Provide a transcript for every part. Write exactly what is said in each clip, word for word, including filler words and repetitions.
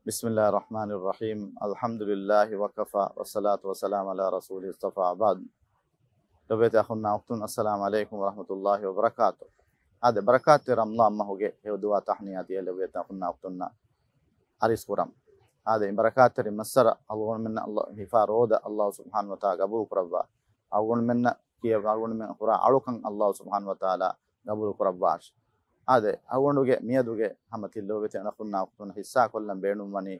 بسم الله الرحمن الرحيم. الحمد لله وكفى والصلاة والسلام على رسوله المصطفى وبعد. ލޮބުވެތި އަޚުންނާ އުޚްތުން، السلام عليكم ورحمة الله وبركاته. އާދެ، ބަރަކާތްތެރި ރަމަޟާން މަހުގެ ހެޔޮ ދުޢާ ތަހްނިޔާތި ލޮބުވެތި އަޚުންނާ އުޚްތުންނަށް އަރިސް ކުރަން. އާދެ، އެ ބަރަކާތްތެރި މައްސަރަ އަޅުގަނޑުމެންނަށް ހިފާ ރޯދަ އައްލާހު ސުބްޙާނަހޫ ވަތަޢާލާ ގަބޫލު ކުރައްވާ. އަޅުގަނޑުމެންނަށް ކިޔަވާ އަޅުގަނޑުމެން ކުރާ އަޅުކަން އައްލާހު ސުބްޙާނަހޫ ވަތަޢާލާ ގަބޫލު ކުރައްވާށި. އާދެ، އަޅުގަނޑުގެ މިއަދުގެ ހަމަ ތި ލޮބުވެތި އަޚުންނާ އުޚްތުން ހިއްސާކޮށްލަން ބޭނުންވަނީ،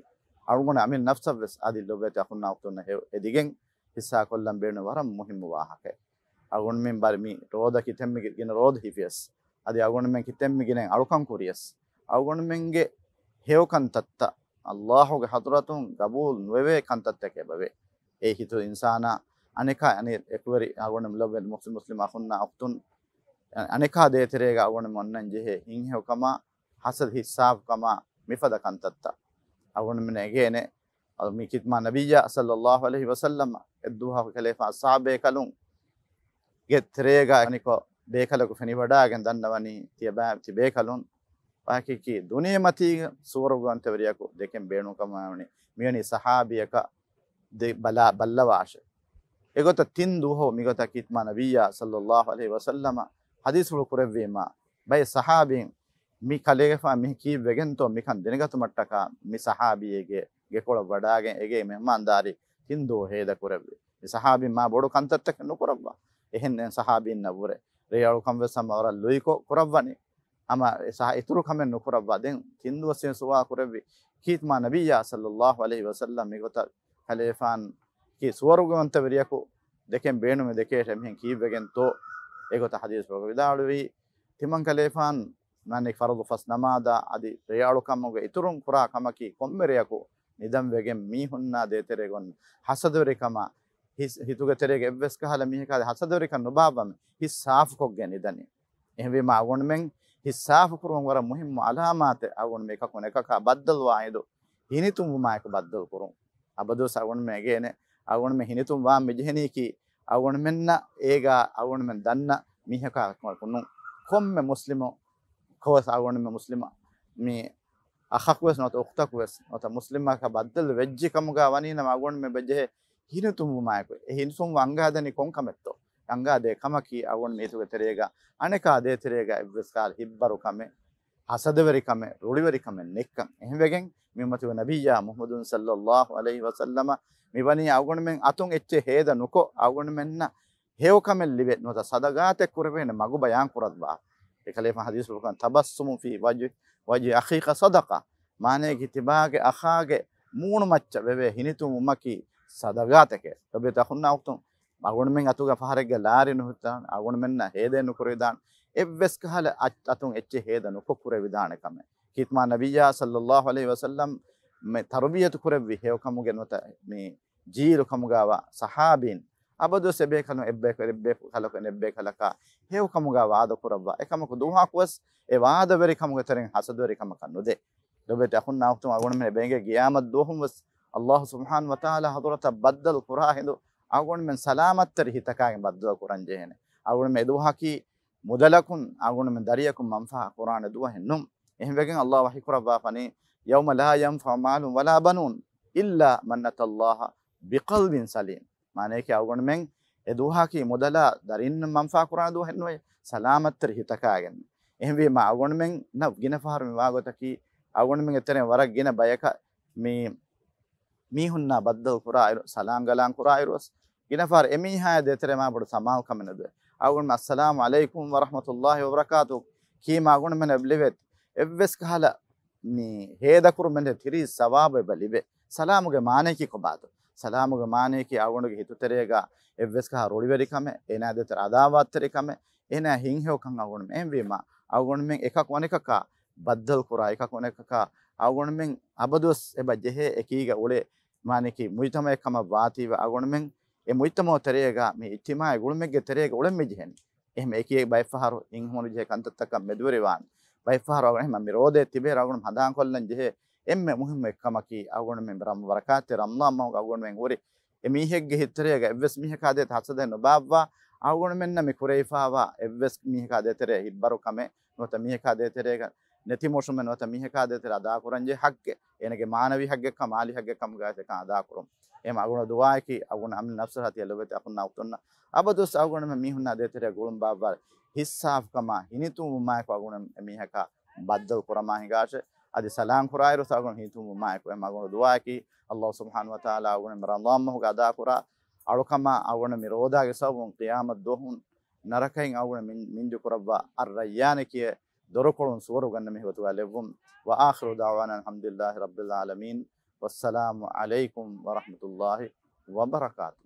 އަޅުގަނޑު އަމިއްލަ ނަފްސަށްވެސް އަދި ލޮބުވެތި އަޚުންނާ އުޚްތުންނަށް ހެޔޮ އެދިގެން ހިއްސާކޮށްލަން ބޭނުން ވަރަށް މުހިއްމު ވާހަކައެއް. އަޅުގަނޑުމެން ބަރި މި ރޯދަ ކިތަންމެ ގިނަ ރޯދަ ހިފިޔަސް، އަދި އަޅުގަނޑުމެން ކިތަންމެ ގިނައިން އަޅުކަން ކުރިޔަސް، އަޅުގަނޑުމެންގެ ހެޔޮ ކަންތައްތައް އައްލާހުގެ ޙަޟްރަތުން ގަބޫލު ނުވެވޭ ކަންތައްތަކެއް އެބަވޭ. އެ ހިތު އިންސާނާ އަނެކާ އަނި އެކުވެރި އަޅުގަނޑު ލޮބުވެތި މުސްލިމް، މުސްލިމް އަޚުންނާ އުޚްތުން އަނެކާ ދޭތެރޭގަ އަޅުގަނޑު އޮންނަން ޖެހޭ ހިތްހެޔޮކަމާ، ހަސަދަ ހިއްސާފުކަމާ، މިފަދަ ކަންތައްތައް. އަޅުގަނޑުމެން އެނގޭނެ، އަދި މި ކިތްމާ ނަބިއްޔާ ޞައްލައްލާހު ޢަލައިހި ވަސައްލަމަ އެއްދުވަހަކު ކަލޭފާން އަޞްޙާބޭކަލުންގެ ތެރޭގަ އަނިކޮށް ބޭކަލަކު ފެނިވަޑާގެން ދަންނަވަނީ ތިޔަބައި-، ތިބޭކަލުން ވަކި ދުނިޔެމަތީގަ ސުވަރުގަވަންތަވެރިޔަކު ދެކެން ބޭނުންކަމާވަނީ މިވެނި ޞަޙާބީއަކަށް ދެ-، ބަލާ-، ބައްލަވާށޭ. އެގޮތަށް ތިން ދުވަހު މިގޮތަށް ކިތްމާ ނަބިއްޔާ ޞައްލައްލާހު ޢަލައިހި ވަސައްލަމަ ޙަދީޘްފުޅު ކުރެއްވީމާ، ބައެއް ޞަޙާބީން މި ކަލޭގެފާން މި ކީއްވެގެންތޯ މިކަން ދެނެގަތުމަށްޓަކާ މި ޞަޙާބީއެއްގެ ގެކޮޅަށް ވަޑާގެން އޭގެ މެހްމާންދާރީ ތިން ދުވަހު ހޭދަ ކުރެއްވި. މި ޞަޙާބީން މާ ބޮޑު ކަންތައްތަކެއް ނުކުރައްވާ. އެހެން އެހެން ޞަޙާބީންނަށްވުރެ ރޭއަޅުކަން ވެސް ހަމަ ވަރަށް ލުއިކޮށް ކުރައްވަނީ. ހަމަ އެ ޞަޙާ-، އިތުރު ކަމެއް ނުކުރައްވާ. ދެން ތިން ދުވަސް ސުވާލު ކުރެއްވި ކީތްމާ ނަބިއްޔާ ޞައްލައްލާހު ޢަލައިހި ވަސައްލަމް މިގޮތަށް ކަލޭފާން ކީ ސުވަރުގަވަންތަވެރިޔަކު ދެކެން ބޭނުމެއް ދެކޭށޭ މިހެން ކީއްވެގެންތޯ؟ އެގޮތަށް ޙަދީޘްފުޅުގަ ވިދާޅުވީ، ތިމަން ކަލޭފާން މާނައަކީ ފަރުޟު ފަސް ނަމާދާ އަދި ރޭއަޅުކަމުގެ އިތުރުން ކުރާ ކަމަކީ ކޮންމެ ރެޔަކު ނިދަން ވެގެން މީހުންނާ ދޭތެރޭގަ އޮން ހަސަދަވެރިކަމާ ހިސް-، ހިތުގެ ތެރޭގަ އެއްވެސް ކަހަލަ މީހަކާ ހަސަދަވެރިކަން ނުބާއްވަމެ ހިތް ސާފުކޮށްގެން ނިދަނީ. އެހެންވީމާ އަޅުގަނޑުމެން ހިތް ސާފުކުރުމަށް ވަރަށް މުހިއްމު އަލާމާތެއް އަޅުގަނޑުމެން އެކަކުން އެކަކާ ބައްދަލުވާ އިނދު ހިނިތުންވުމާއެކު ބައްދަލުކުރުން. އަބަދުވެސް އަޅުގަނޑުމެން އެނގޭނެ، އަޅުގަނޑުމެން ހިނިތުންވާން މިޖެހެނީކީ އަޅުގަނޑުމެންނަށް އޭގާ އަޅުގަނޑުމެން ދަންނަ މީހަކާ ނޫން. ކޮންމެ މުސްލިމު ކޮވެސް އަޅުގަނޑުމެން މުސްލިމަށް މި އަޚަކުވެސް ނުވަތަ އުޚްތަކުވެސް ނުވަތަ މުސްލިމަކަށް ބައްދަލު ވެއްޖެ ކަމުގަ ވަނީނަމަ އަޅުގަނޑުމެން ބެޖެހޭ ހިނިތުންވުމާއެކު، އެ ހިނިތުންވުން އަންގާދެނީ ކޮން ކަމެއްތޯ؟ އަންގާދޭ ކަމަކީ އަޅުގަނޑު މީތުގެ ތެރޭގަ އަނެކާ ދޭތެރޭގަ އެއްވެސް ކަހަލަ ހިތްބަރު ކަމެއް، ހަސަދަވެރި ކަމެއް، ރުޅިވެރި ކަމެއް ނެއްކަން. އެހެންވެގެން މި އުއްމަތުގެ ނަބިއްޔާ މުޙައްމަދު ޞައްލައްލާހު ޢަލައިހި ވަސައްލަމަ މިވަނީ އަޅުގަނޑުމެން އަތުން އެއްޗެއް ހޭދަ ނުކޮށް އަޅުގަނޑުމެންނަށް ހެޔޮކަމެއް ލިބެ ނުވަތަ ޞަދަގާތެއް ކުރެވޭނެ މަގު ބަޔާން ކުރައްވާ. އެކަލޭފާން ޙަދީޘްފުޅުކަން، "تبسم في وجه، وجه أخيك صدقة." މާނައަކީ ތިބާގެ އަޚާގެ މޫނުމައްޗަށް ވެވޭ ހިނިތުންވުމަކީ ޞަދަގާތެކޭ. ލޮބުވެތި އަޚުންނާ އުޚްތުން، އަޅުގަނޑުމެން އަތުގަ ފަހަރެއްގެ ލާރި ނުހިތާން، އަޅުގަނޑުމެންނަށް ހޭދައެއް ނުކުރެވިދާން، އެއްވެސް ކަހަލަ އަތް-، އަތުން އެއްޗެއް ހޭދަ ނުކޮށް ކުރެވިދާނެ ކަމެއް. ކީތްމާ ނަބިއްޔާ ޞައްލައްލާހު ޢަލައިހި ވަސައްލަމް މެ ތަރުބިޔަތު ކުރެއްވި ހެޔޮކަމުގެ ނުވަތަ މި ޖީލު ކަމުގާވާ ޞަޙާބީން އަބަދުވެސް އެބޭކަލުން އެއްބޭކަލަކު އެއްބޭކަލަކާ ހެޔޮކަމުގާ ވާދަކުރައްވާ. އެކަމަކު ދުވަހަކުވެސް އެ ވާދަވެރިކަމުގެ ތެރެއިން ހަސަދަވެރިކަމަކަށް ނުދޭ. ލޮބުވެތި އަޚުންނާ އުޚްތުން، އަޅުގަނޑުމެން އެބަ އެނގޭ ޤިޔާމަތް ދުވަހުންވެސް އައްލާހު ސުބްޙާނަހު ވަތަޢާލާ ޙަޟްރަތަށް ބައްދަލު ކުރާ ހިނދު އަޅުގަނޑުމެން ސަލާމަތްތެރި ހިތަކާގެން ބައްދަލު ކުރަން ޖެހޭނެ. އަޅުގަނޑުމެން އެދުވަހަކީ މުދަލަކުން އަޅުގަނޑުމެން ދަރިޔަކު މަންފާ ކުރާނެ ދުވަހެއް ނޫން. އެހެންވެގެން އައްލާހު ވަޙީ ކުރައްވާފަނީ، "يوم لا ينفع مال ولا بنون إلا من أتى الله بقلب سليم." މާނައަކީ އަޅުގަނޑުމެން އެ ދުވަހަކީ މުދަލާ ދަރިން މަންފާ ކުރާނެ ދުވަހެއް ނުވޭ، ސަލާމަތްތެރި ހިތަކާގެން. އެހެންވީމާ އަޅުގަނޑުމެންނަށް ގިނަ ފަހަރު މި ވާގޮތަކީ އަޅުގަނޑުމެންގެ ތެރެއިން ވަރަށް ގިނަ ބަޔަކަށް މި މީހުންނާ ބައްދަލު ކުރާއިރު، ސަލާން ގަލާން ކުރާއިރުވެސް، ގިނަ ފަހަރު އެމީހާއާ ދޭތެރޭ މާ ބޮޑު ސަމާލުކަމެއް ނުދޭ. އަޅުގަނޑުމެން "السلام عليكم ورحمة الله وبركاته" ކީމާ އަޅުގަނޑުމެންނަށް ލިބޭ އެއްވެސް ކަހަލަ މި ހޭދަކުރުމެއް ނެތް ތިރީސް ސަވާބެއް އެބަ ލިބޭ. ސަލާމުގެ މާނައަކީ ކޮބާތޯ؟ ސަލާމުގެ މާނައަކީ އަޅުގަނޑުގެ ހިތުތެރޭގަ އެއްވެސް ކަހަލަ ރުޅިވެރިކަމެއް، އޭނާ ދޭތެރޭ އަދާވާތްތެރިކަމެއް، އޭނާ ހިތްހެޔޮކަން އަޅުގަނޑުމެން އެހެންވީމާ، އަޅުގަނޑުމެން އެކަކު އަނެކަކާ ބައްދަލު ކުރާ، އެކަކު އަނެކަކާ އަޅުގަނޑުމެން އަބަދުވެސް އެބަ ޖެހޭ އެކީގަ އުޅޭ މާނައަކީ މުޖްތަމަޢެއް ކަމަށް ވާތީވެ އަޅުގަނޑުމެން އެ މުޖްތަމަޢު ތެރޭގަ މި އިޖްތިމާޢީ ގުޅުމެއްގެ ތެރޭގަ އުޅެން މި ޖެހެނީ. އެހެން އެކި ބައެއް ފަހަރު ހިތްހަމަނުޖެހޭ ކަންތައްތަކަށް މެދުވެރިވާން. ބައެއް ފަހަރު އަޅުގަނޑު އެހެން މި ރޯދައެއް ތިބޭ އަޅުގަނޑު ހަނދާންކޮށްލަން ޖެހޭ އެންމެ މުހިއްމު އެއްކަމަކީ އަޅުގަނޑުމެން ރަމް-، ބަރަކާތްތެރި ރަމަޟާން މަހުގަ އަޅުގަނޑުމެން ހުރި އެ މީހެއްގެ ހިތުތެރޭގަ އެއްވެސް މީހަކާ ދޭތެރޭ ހަސަދައެއް ނުބާއްވާ، އަޅުގަނޑުމެންނަށް މި ކުރެވިފާވާ އެއްވެސް މީހަކާ ދޭތެރޭ ހިތްބަރުކަމެއް ނުވަތަ މީހަކާ ދޭތެރޭގަ ނެތިމޮށުމެއް ނުވަތަ މީހަކާ ދޭތެރޭ އަދާކުރަންޖެހޭ ޙައްޤެއް، އޭނަގެ މާނަވީ ޙައްޤެއްކަން، މާލީ ޙައްޤެއްކަމުގައި އެކަން އަދާކުރުން. އެހެން އަޅުގަނޑު ދުޢާއަކީ އަޅުގަނޑު އަމިއްލަ ނަފްސަށް އަތި އެއްލޮބުވެތި އަޚުންނާ އުޚްތުންނަށް އަބަދުވެސް އަޅުގަނޑުމެން މީހުންނާ ދޭތެރޭ ގުޅުން ބާއްވާ ހިއްސާފުކަމާ ހިނިތުންވުމާއެކު އަޅުގަނޑު އެމީހަކާ ބައްދަލު ކުރަމާ ހިނގާށޭ. އަދި ސަލާން ކުރާއިރު އަޅުގަނޑު ހިނިތުންވުމާއެކު އެހެން އަޅުގަނޑު ދުޢާއަކީ ﷲ ސުބްޙާނަހޫ ވަތަޢާލާ އަޅުގަނޑު މި ރަމަޟާން މަހުގެ އަދާކުރާ އަޅުކަމާ އަޅުގަނޑު މި ރޯދާގެ ސަބަބުން ޤިޔާމަތް ދުވަހުން ނަރަކައިން އަޅުގަނޑު މިން-، މިންޖު ކުރައްވާ އައްރައްޔާން ކިޔޭ ދޮރުކޮޅުން ސުވަރުގެ އަންނަ މީހުންގެ ގޮތުގަ ލެއްވުން. وآخر دعوانا أن الحمد لله رب العالمين. والسلام عليكم ورحمة الله وبركاته.